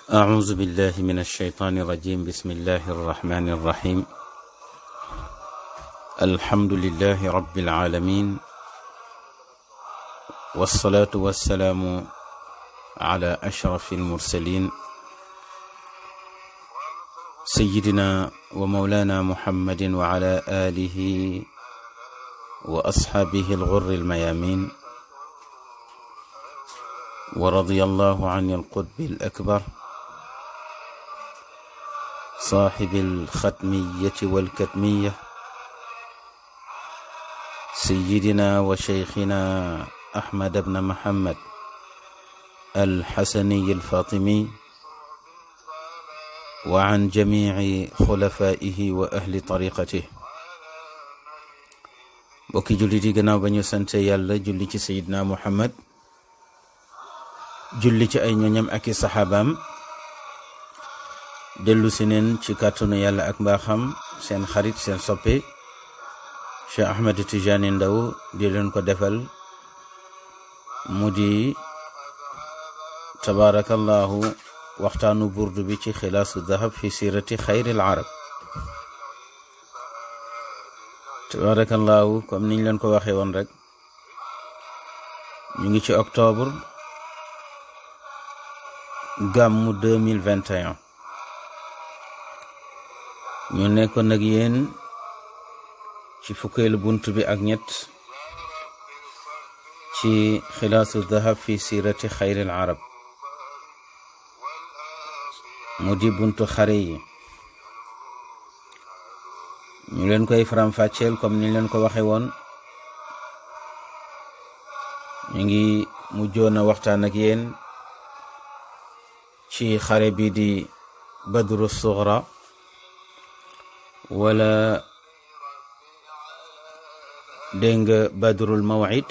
أعوذ بالله من الشيطان الرجيم. بسم الله الرحمن الرحيم. الحمد لله رب العالمين، والصلاة والسلام على أشرف المرسلين سيدنا ومولانا محمد وعلى آله وأصحابه الغر الميامين، ورضي الله عن القطب الأكبر صاحب الختمية والكتمية سيدنا وشيخنا أحمد بن محمد الحسني الفاطمي، وعن جميع خلفائه وأهل طريقته. bokki jullit yi gannaaw ba ñu sante yàlla julli ci sayidna Muhammad, julli ci ay ñoñam ak i saxaabaam, dellu si neen ci kàttanu yàlla ak mbaaxam seen xarit seen soppe Cheikh Ahmed Tidiane Ndao di leen ko defal mu di tabaarakallahu waxtaanu burdu bi ci xilaasu dahab fi sirati xayril arab. tabaarakallahu comme niñ leen ko waxee woon rek, ñu ngi ci octobre gàmmu 2021. ñu nekkoon nag yéen ci fukkeelu bunt bi ak ñett ci xilaasu dahab fi sirati xayril arab, mu di buntu xare yi. ñu leen koy faram-fàcceel comme ni leen ko waxe woon. ñu ngi mujjoon a waxtaan ak yéen ci xare bi di badru sughra wala dégg nga badrul maw'id.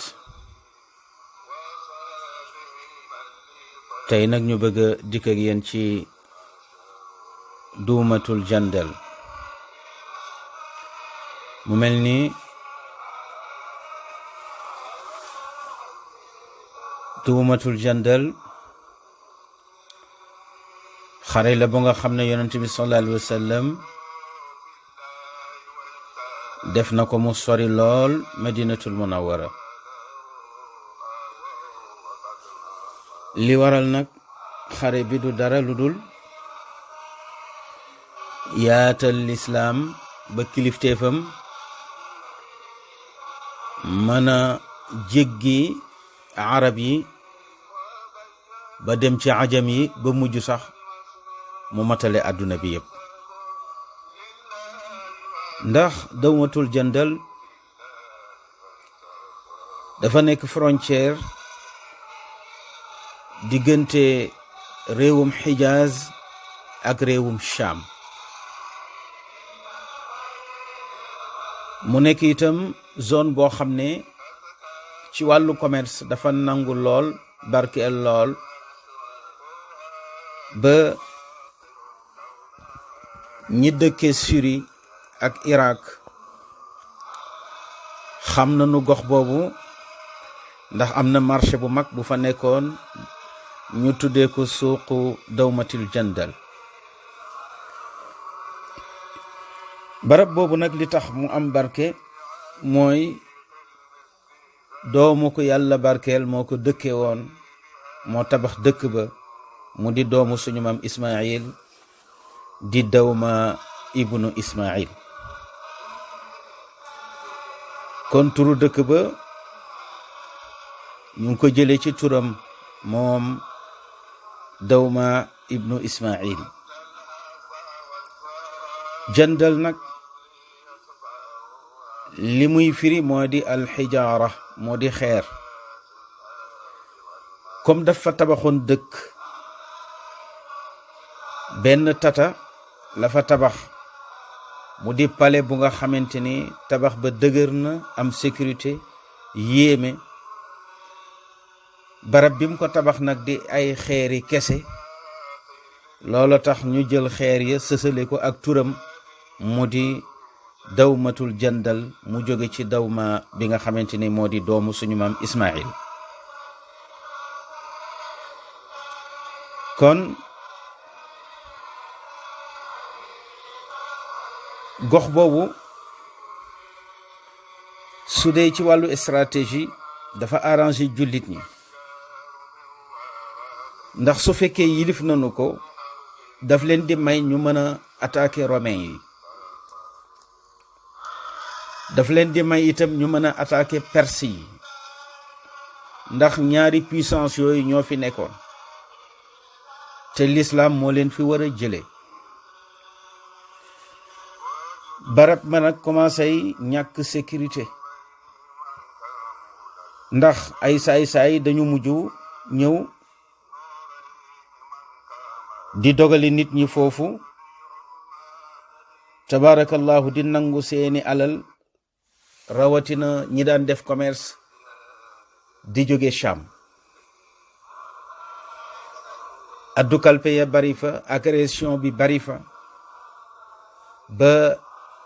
tey nag ñu bëgg a dikk ak yéen ci dawmatoul jandal. mu mel ni dawmatoul jandal xare la ba nga xam ne yonent bi sallallahu alayhi wa sallam def na ko mu sori lool madinatul munawwara. li waral nag xare bi du dara lu dul yaatal lislaam ba kilifteefam mën a jéggi arab yi ba dem ci ajam yi ba mujj sax mu matale àdduna bi yépp. ndax dawmatoul jandal dafa nekk frontière diggante réewum Xijaaz ak réewum Sham. mu nekk itam zone boo xam ne ci wàllu commerce dafa nangu lool, barkeel lool, ba ñi dëkkee Syrie ak Irak xam nañu gox boobu, ndax am na marché bu mag bu fa nekkoon ñu tuddee ko suuqu dawmatoul jandal. barab boobu nag li tax mu am barke mooy doomu ko yàlla barkeel moo ko dëkke woon, moo tabax dëkk ba, mu di doomu suñu maam Ismaïl di dawma ibnu Ismaïl. kon turu dëkk ba ñu ngi ko jële ci turam moom dawma ibnu Ismaïl. jandal nag li muy firi moo di alxijaara, moo di xeer. comme dafa tabaxoon dëkk, benn tata la fa tabax, mu di palais bu nga xamante ni tabax ba dëgër na, am sécurité, yéeme. barab bi mu ko tabax nag di ay xeeri kese, loolu tax ñu jël xeer ya sësale ko ak turam, mu di dawmatoul jandal, mu jóge ci dawma bi nga xamante ni moo di doomu suñu maam Ismaïl. kon gox boobu su dee ci wàllu stratégie dafa arrangé jullit ñi ndax su fekkee yilif nañu ko daf leen di may ñu mën a attaquer romain yi daf leen di may itam ñu mën a attaquer perse yi ndax ñaari puissance yooyu ñoo fi nekkoon te l'islam moo leen fi war a jële barab ma nag commencé ñàkk sécurité ndax ay saay-saay dañu mujj ñëw di dogali nit ñi foofu tabarakallahu di nangu seeni alal rawatina ñi daan def commerce di jóge Cham addu kalpe ya bari fa agression bi bari fa ba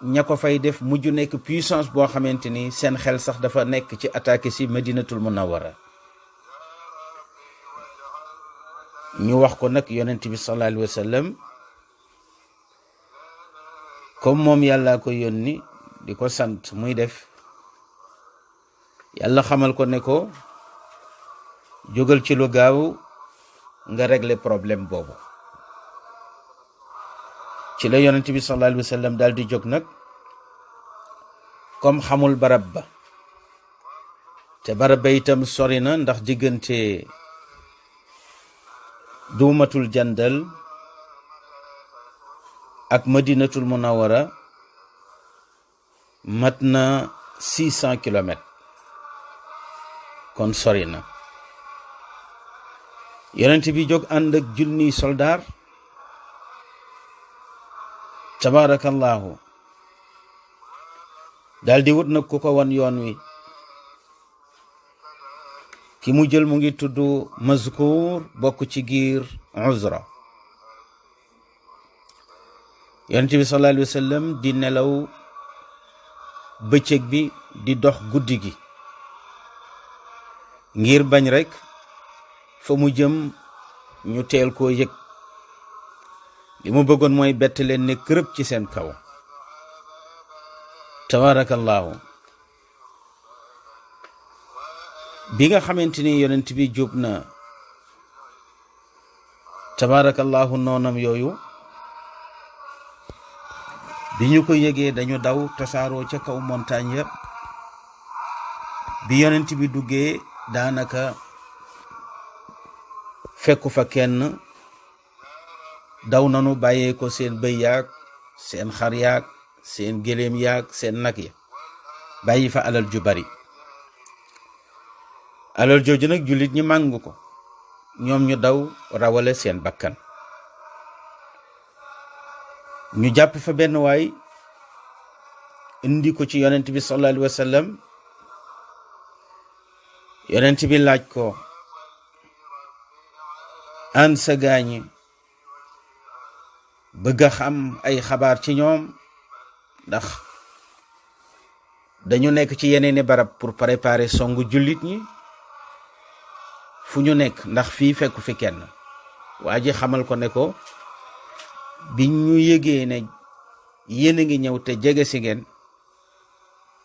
ña ko fay def mujj nekk puissance boo xamante ni seen xel sax dafa nekk ci attaqué si Madinatul Munawwara ñu wax ko nag yonent bi sallallahu alayhi wa sallam comme moom yàlla ko yónni di ko sant muy def yàlla xamal ko ne ko jógal ci lu gaaw nga régler problème boobu ci la yonent bi sallallahu alayhi wa sallam daal di jóg nag comme xamul barab ba te barab ba itam sori na ndax diggante dawmatul jandal ak Madinatul Munawwara mat na 600 kilomètres kon sori na yonent bi jóg ànd ak junniy soldaar tabarakallahu daal di wut nag ku ko wan yoon wi ki mu jël mu ngi tudd mazkur bokk ci giir uzra yonent bi sallallahu alayhi wa sallam di nelaw bëccëg bi di dox guddi gi ngir bañ rekk fa mu jëm ñu teel koo yëg li mu bëggoon mooy bett leen ne kërëb ci seen kaw tabarakallahu bi nga xamante ni yonent bi jub na tabarakallahu noonam yooyu bi ñu ko yëgee dañu daw tasaaroo ca kaw montagne ya bi yonent bi duggee daanaka fekku fa kenn daw nanu bàyyee ko seen bëy yaag seen xar yaag seen gëléem yaag seen nag ya bàyyi fa alal ju bari alal jooju nag jullit ñi màng ko ñoom ñu daw rawale seen bakkan ñu jàpp fa benn waay indi ko ci yonent bi sallallahu alayhi wa sallam yonent bi laaj ko an sa gaañi bëgg a xam ay xabaar ci ñoom ndax dañu nekk ci yeneeni barab pour préparer songu jullit ñi fu ñu nekk ndax fii fekku fi kenn waa ji xamal ko ne ko bi ñu yëgee ne yéen a ngi ñëw te jege si ngeen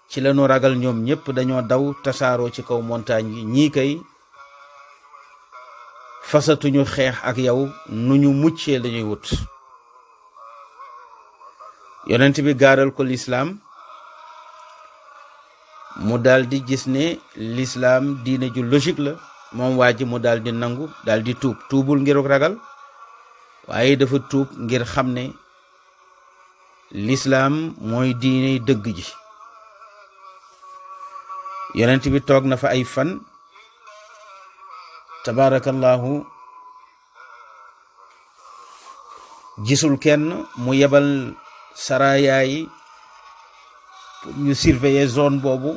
ci lañu ragal ñoom ñëpp dañoo daw tasaaroo ci kaw montagne yi ñii kay fasatuñu xeex ak yow nu ñu muccee lañuy wut yonent bi gaaral ko lislaam mu daldi gis ne lislaam diine ju logique la moom waa ji mu daldi nangu daldi tuubul ngir ragal waaye dafa tuub ngir xam ne lislaam mooy diine dëgg ji yonent bi toog na fa ay fan tabarakallahu gisul kenn mu yebal saraya yi pour ñu surveiller zone boobu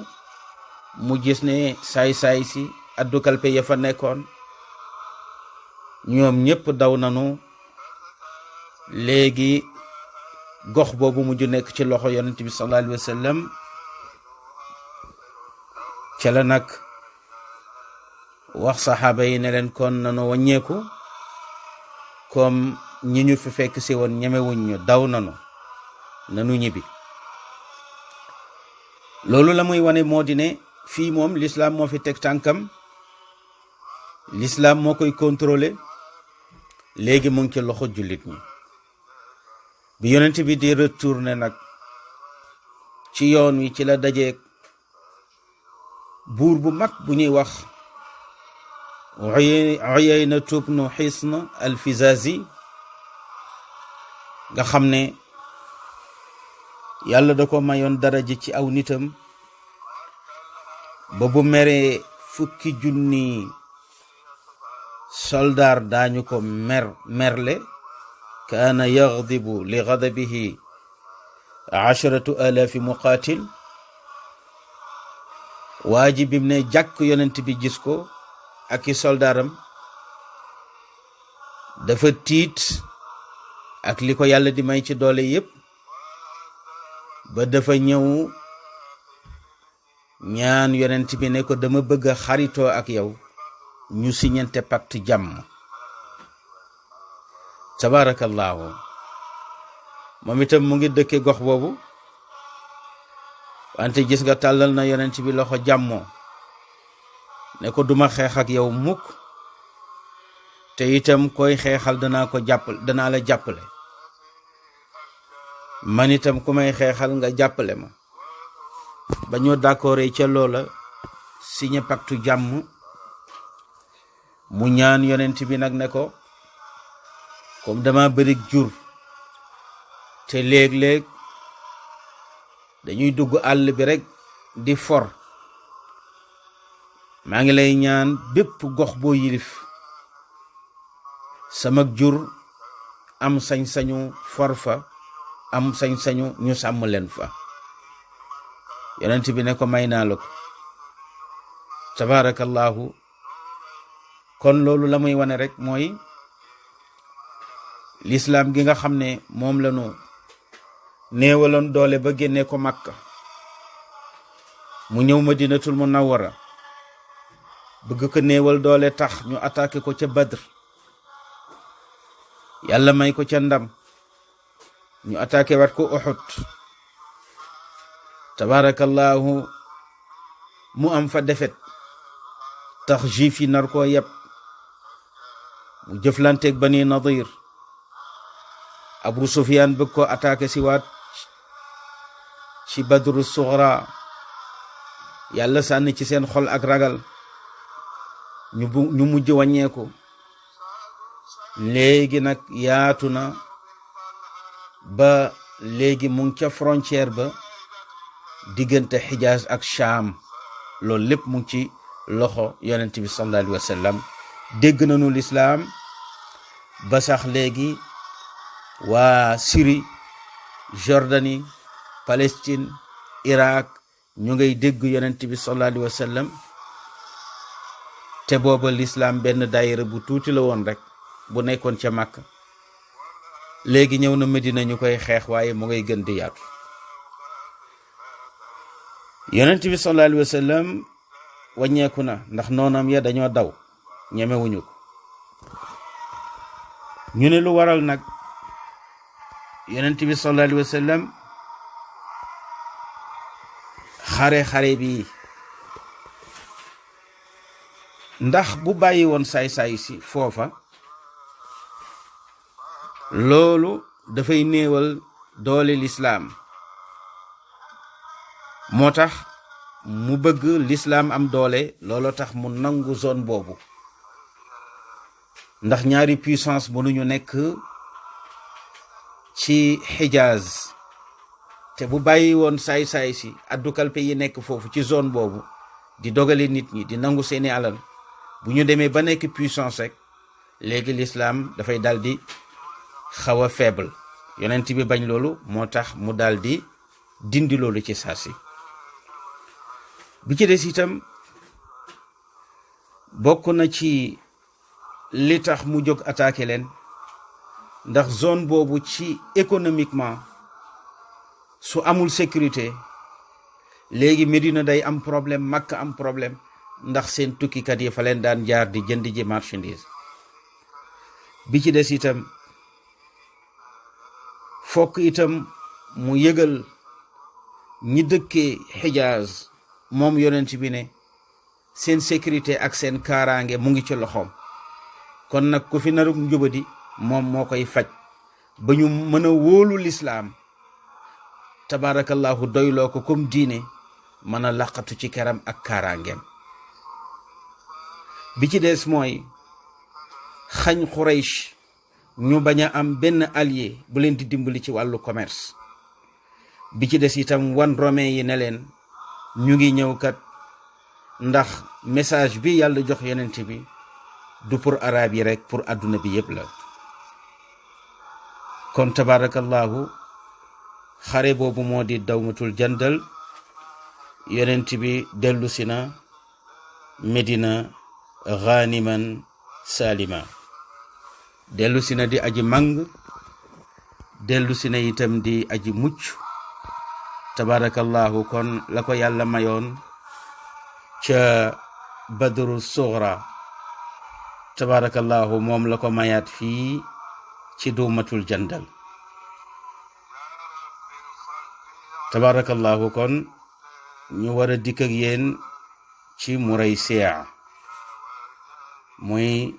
mu gis ne saay-saay si addu kalpe ya fa nekkoon ñoom ñëpp daw nanu léegi gox boobu mujj nekk ci loxo yonent bi sallallahu alayhi wa sallam ca la nag wax saxaaba yi ne leen kon nanu wàññeeku comme ñi ñu fi fekk si woon ñemewuñ ñu daw nanu ñibbi loolu la muy wane moo di ne fii moom l'islam moo fi teg tànkam, l'islam moo koy contrôler, léegi mu ngi ci loxo jullit ñi. bi yonent bi di retourner nag ci yoon wi ci la dajeek buur bu mag bu ñuy wax Uyayna ibn Hisn al-Fizazi, nga xam ne yàlla da ko mayoon daraja ci aw nitam ba bu meree 10,000 soldaar daañu ko merle. kaana yaghdibu li ghadabihi 10,000 muqaatil. waa ji bim ne jàkk yonent bi gis ko ak i soldaaram dafa tiit ak li ko yàlla di may ci doole yépp, ba dafa ñëw ñaan yonent bi ne ko dama bëgg a xaritoo ak yow, ñu siñante pacte jàmm. tabaarakallaahu. moom itam mu ngi dëkke gox boobu, wante gis nga tàllal na yonent bi loxo jàmmoo, ne ko duma xeex ak yow mukk, te itam koy xeexal danaa la jàppale, man itam ku may xeexal nga jàppale ma. ba ñoo d'accord ca loola signé pacte jàmm. mu ñaan yonent bi nag ne ko comme dama bëri jur te léeg-léeg dañuy dugg àll bi rek di for, maa ngi lay ñaan bépp gox boo yilif sama jur am sañ-sañu for fa, am sañ-sañu ñu sàmm leen fa. yonent bi ne ko may naa la ko. tabaarakallaahu. kon loolu la muy wane rek mooy l'islam gi nga xam ne moom la ñu néewaloon doole ba génnee ko Makka, mu ñëw Madinatul Munawwara bëgg ko néewal doole tax ñu attaqué ko ca Badr, yàlla may ko ca ndam, ñu attaqué wat ko Uhud. tabaarakallaahu. mu am fa defet tax juif yi nar koo yeb, mu jëflanteeg Bani Nadir. Abu Sufyaan bëgg ko attaqué si waat ci Badru Sughra, yàlla sànni ci seen xol ak ragal, ñu mujj wàññeeku. léegi nag yaatu na ba léegi mu ngi ca frontière ba diggante Xijaaz ak Shaam. loolu lépp mu ngi ci loxo yonent bi sallallahu alayhi wa sallam. dégg nañu lislaam ba sax léegi waa Syrie, Jordanie, Palestine, Irak ñu ngay dégg yonent bi sallallahu alayhi wa sallam. te booba lislaam benn daayira bu tuuti la woon rek bu nekkoon ca Makka. léegi ñëw na Medina ñu koy xeex, waaye mu ngay gën di yaatu. yonent bi sallallahu alayhi wa sallam wàññeeku na ndax noonam ya dañoo daw, ñemewuñu ko. ñu ne lu waral nag yonent bi sallallahu alayhi wa sallam xare bi, ndax bu bàyyi woon saay-saay si foofa, loolu dafay néewal doole lislaam. moo tax mu bëgg lislaam am doole, looloo tax mu nangu zone boobu, ndax ñaari puissance mënuñu nekk ci Xijaaz. te bu bàyyi woon saay-saay si addu kalpe yi nekk foofu ci zone boobu di dogale nit ñi, di nangu seeni alal, bu ñu demee ba nekk puissance rek, léegi lislaam dafay daldi xaw a faible. yonent bi bañ loolu, moo tax mu daldi dindi loolu ci saasi. bi ci des itam bokk na ci li tax mu jóg attaqué leen, ndax zone boobu ci économiquement su amul sécurité, léegi Medina day am problème, Makka am problème, ndax seen tukkikat yi fa leen daan jaar di jënd ji marchandise. bi ci des itam fokk itam mu yëgal ñi dëkkee Xijaaz moom yonent bi ne seen sécurité ak seen kaaraange mu ngi ci loxoom kon nag ku fi naruk njubadi moom moo koy faj ba ñu mën a wóolu lislaam tabarakallahu doyloo ko comme diine mën a laqatu ci keram ak kaaraangeem bi ci des mooy xañ Quraysh ñu bañ a am benn allié bu leen di dimbali ci wàllu commerce bi ci des itam wan romain yi ne leen ñu ngi ñëw kat ndax message bi yàlla jox yonent bi du pour arabe yi rek pour adduna bi yépp la kon tabarakallahu xare boobu moo di dawmatul jandal yonent bi dellu si na Medina ghaniman salima dellu si na di aji màng dellu si na itam di aji mucc tabarakallahu kon la ko yàlla mayoon ca badru sughra tabarakallahu moom la ko mayaat fii ci dawmatul jandal tabarakallahu kon ñu war a dikk ak yéen ci Muraysiya muy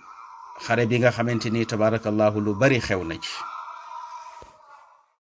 xare bi nga xamante ni tabarakallahu lu bari xew na ci